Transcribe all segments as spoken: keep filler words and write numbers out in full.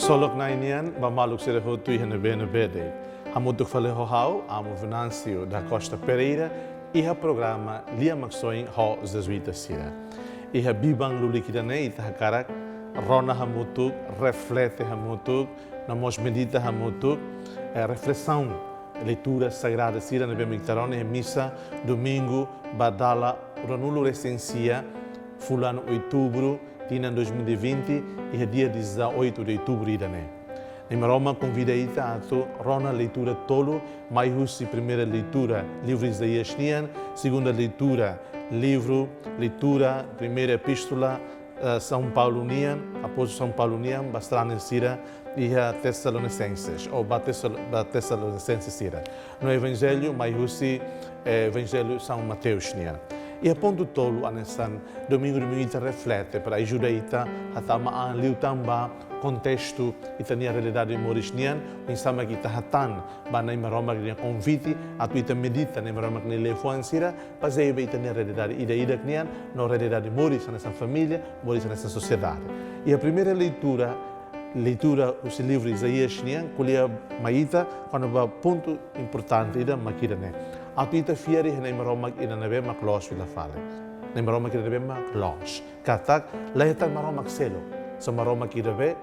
Tolok Na'i nian ba maluk sira hotu iha ne'ebé-ne'ebé de'it. Hamutuk fali ho ha'u, Amu Venâncio da Costa Pereira, iha programa Lia Maksoin ho Jezuita sira. Iha biban lulik ida-ne'e ita hakarak rona hamutuk, reflete hamutuk, no mós medita hamutuk, eh, reflesaun, leitura sagrada sira ne'ebé mak ita rona iha misa domingu ba dala ruanulu-resin-sia, fulan outubru, tinan dois mil e vinte, iha dia dezoito de outubro ida-ne'e. Na'i Maromak konvida ita atu rona leitura tolu, mai husi primeira leitura, livru Isaías nian, segunda leitura, livru, leitura, primeira epístola, eh, São Paulo nian, apóstolu São Paulo nian ba sarani sira iha Tessalonicenses, ou ba Tessal-, ba Tessalonicenses sira. No Evanjellu mai husi, eh, Evanjellu São Mateus nian. Iha pontu tolu hanesan domingu-domingu ita reflete para ajuda ita hatama an liután ba kontestu ita-nia realidade moris nian, oinsá mak ita hatán ba Na'i Maromak nia konvite atu ita medita Na'i Maromak nia liafuan sira, bazeia ba ita-nia realidade ida-idak nian, no realidade moris hanesan família, moris hanesan sosiedade. Iha primeira leitura, leitura husi livru Isaías nian, ko'alia mai ita kona-ba pontu importante ida mak ida-ne'e. Atu ita fiar iha Na'i Maromak ida ne'ebé mak loos fila fali. Na'i Maromak ida ne'ebé mak loos. Katak, la iha tan Maromak seluk, só Maromak ida ne'ebé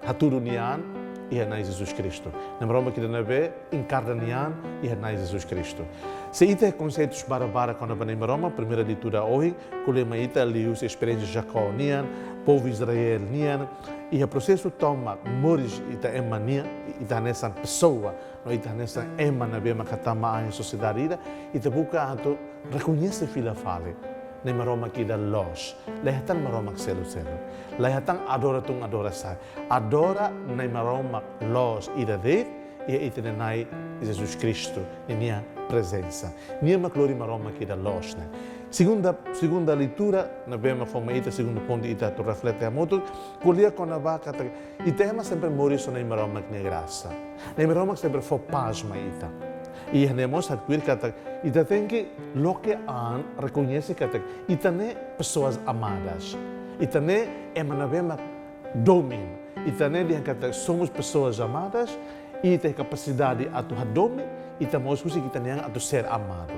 hatudu nia an iha Na'i Jesus Kristu. Na'i Maromak ida ne'ebé enkarna nia an iha Na'i Jesus Kristu. Se ita iha konseitus barak-barak kona-ba Na'i Maromak, primeira leitura ohin, ko'alia mai ita liuhusi esperiénsia Jacó nian, povu Israel nian, iha prosesu tomak moris ita ema nian, ita hanesan pesoa, no ita hanesan ema ne'ebé mak hatama an iha sosiedade ida, ita buka atu rekoñese fila fali Na'i Maromak ida loos. La iha tan Maromak seluk-seluk. La iha tan adora tun adora sa'e. Adora Na'i Maromak loos ida de'it, iha ita-nia Na'i Jesus Kristu, ninia prezensa. Nia mak lori Maromak ida loos ne'e. Segunda, segunda leitura ne'ebé mak fó mai ita, segundu pontu ita atu reflete hamutuk, ko'alia kona-ba katak ita ema sempre moris ho Na'i Maromak nia grasa. Na'i Maromak sempre fó pás mai ita. I ida-ne'e mós haktuir katak ita tenke loke an, rekoñese katak ita ne'e pessoas amadas. Ita ne'e ema ne'ebé mak domin. Ita ne'e dehan katak somos pessoas amadas, ita iha kapasidade atu hadomi, ita mós husik ita-nia an atu ser amado.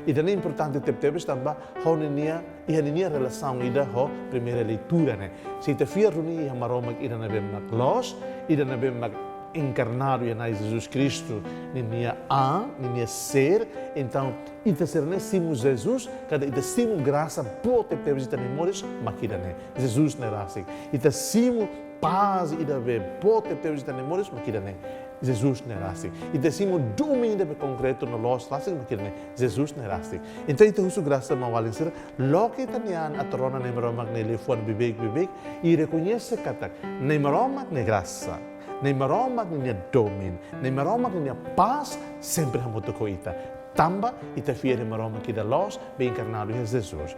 Ida-ne'e importante tebetebes tanba ho ninia, iha ninia relasaun ida ho primeira leitura ne'e. Se ita fiar duni iha Maromak ida ne'ebé mak loos, ida ne'ebé mak enkarnadu iha Na'i Jesus Kristu, ninia an, ninia ser, entaun ita sira ne'e simu Jesus, katak ita simu grasa boot tebetebes iha ita-nia moris mak ida-ne'e. Jesus ne'e rasik. Ita simu pás ida ne'ebé boot tebetebes iha ita-nia moris mak ida-ne'e. Jesus ne'e rasik. Ita simu domin ida ne'ebé konkretu no loos rasik mak ida-ne'e. Jesus ne'e rasik. Entaun ita husu grasa maun-alin sira, loke ita-nia an atu rona Na'i Maromak nia liafuan beibeik-beibeik, i rekoñese katak Na'i Maromak nia grasa, Na'i Maromak nia domin, Na'i Maromak nia pás sempre hamutuk ho ita. Tanba ita fiar iha Maromak ida loos, be enkarnadu iha Jesus.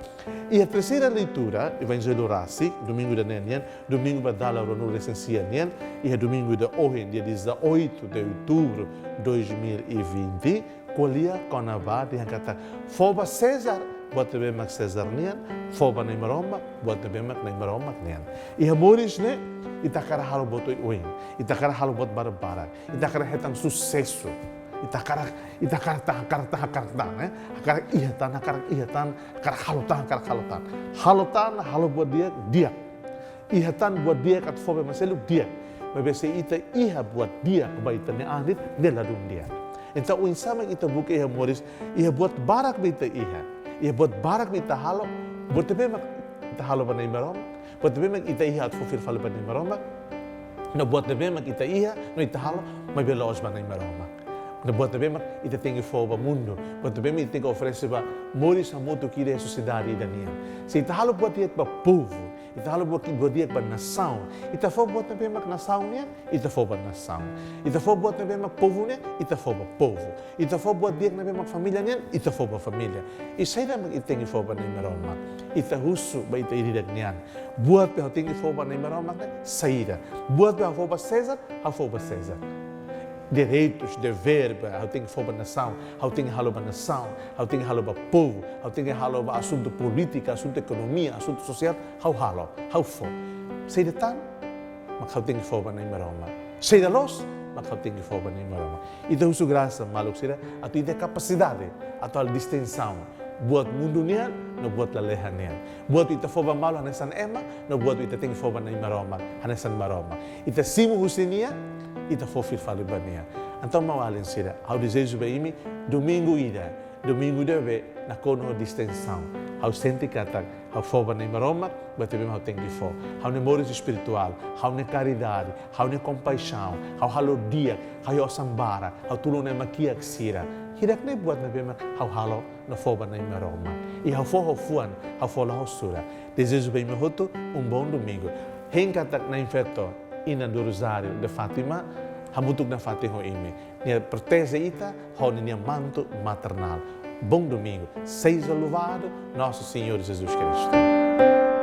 Iha terseira leitura, Evanjellu rasik, domingu ida-ne'e nian, domingu ba dala ruanulu-resin-sia nian, iha domingu ida ohin, dia dezoito de outubro dois mil e vinte, ko'alia kona-ba dehan katak fó ba César buat ne'ebé mak César nian, fó ba Na'i Maromak buat ne'ebé mak Na'i Maromak nian. Iha moris ne'e, ita hakarak halo buat oioin, ita hakarak halo buat barak-barak, ita hakarak hetan susesu, ita hakarak, ita hakarak tan, hakarak tan, hakarak tan, eh? Hakarak iha tan, hakarak iha tan, hakarak halo tan, hakarak halo tan. Halo tan, halo buat di'ak, di'ak. Iha tan buat di'ak atu fó ba ema seluk, di'ak. Maibé se ita iha buat di'ak ba ita-nia an de'it, ne'e ladún di'ak. Entaun oinsá mak ita buka iha moris, iha buat barak be ita iha, iha buat barak be ita halo, buat ne'ebé mak ita halo ba Na'i Maromak, buat ne'ebé mak ita iha atu fó fila fali ba Na'i Maromak, no buat ne'ebé mak ita iha no ita halo, maibé la'ós ba Na'i Maromak. No buat ne'ebé mak ita tenke fó ba mundu, buat ne'ebé mak ita tenke oferese ba moris hamutuk ida iha sosiedade ida nian. Se ita halo buat di'ak ba povu, ita halo buat, buat di'ak ba nasaun, ita fó buat ne'ebé mak nasaun nian, ita fó ba nasaun. Ita fó buat ne'ebé mak povu nian, ita fó ba povu. Ita fó buat di'ak ne'ebé mak família nian, ita fó ba família. I saida mak ita tenke fó ba Na'i Maromak? Ita husu ba ita ida-idak nian. Buat be ha'u tenke fó ba Na'i Maromak ne'e saida? Buat be ha'u fó ba César, ha'u fó ba César. Direitus, devér be ha'u tenke fó ba nasaun, ha'u tenke halo ba nasaun, ha'u tenke halo ba povu, ha'u tenke halo ba asuntu polítika, asuntu ekonomia, asuntu sosiál, ha'u halo, ha'u fó. Saida tan? mak ha'u tenke fó ba Na'i Maromak. Saida loos, mak ha'u tenke fó ba Na'i Maromak. Ita husu grasa, maluk sira, atu ita kapasidade atu halo distinsaun buat mundu nian no buat lalehan nian. Buat ita fó ba malu hanesan ema, no buat ita tenke fó ba Na'i Maromak hanesan Maromak. Ita simu husi Nia, ita fó fila fali ba Nia. Entaun, maun-alin sira, ha'u dezeja ba imi domingu ida, domingu ida ne'ebé nakonu ho distinsaun. Ha'u sente katak ha'u fó ba Na'i Maromak buat ne'ebé mak ha'u tenke fó. Ha'u-nia moris espirituál, ha'u-nia karidade, ha'u-nia kompaixaun, ha'u halo di'ak, ha'u iha osan barak, ha'u tulun ema kiak sira. Hirak-ne'e buat ne'ebé mak ha'u halo no fó ba Na'i Maromak. I ha'u fó ho fuan, ha'u fó la ho sura. Dezeja ba imi hotu um bom domingo. Hein katak Na'in Feto, Inan do Rosário de Fátima, hamutuk nafatin ho imi. Nia proteje ita ho Nia mantu maternál. Bom domingo. Seja louvado Nosso Senhor Jesus Cristo.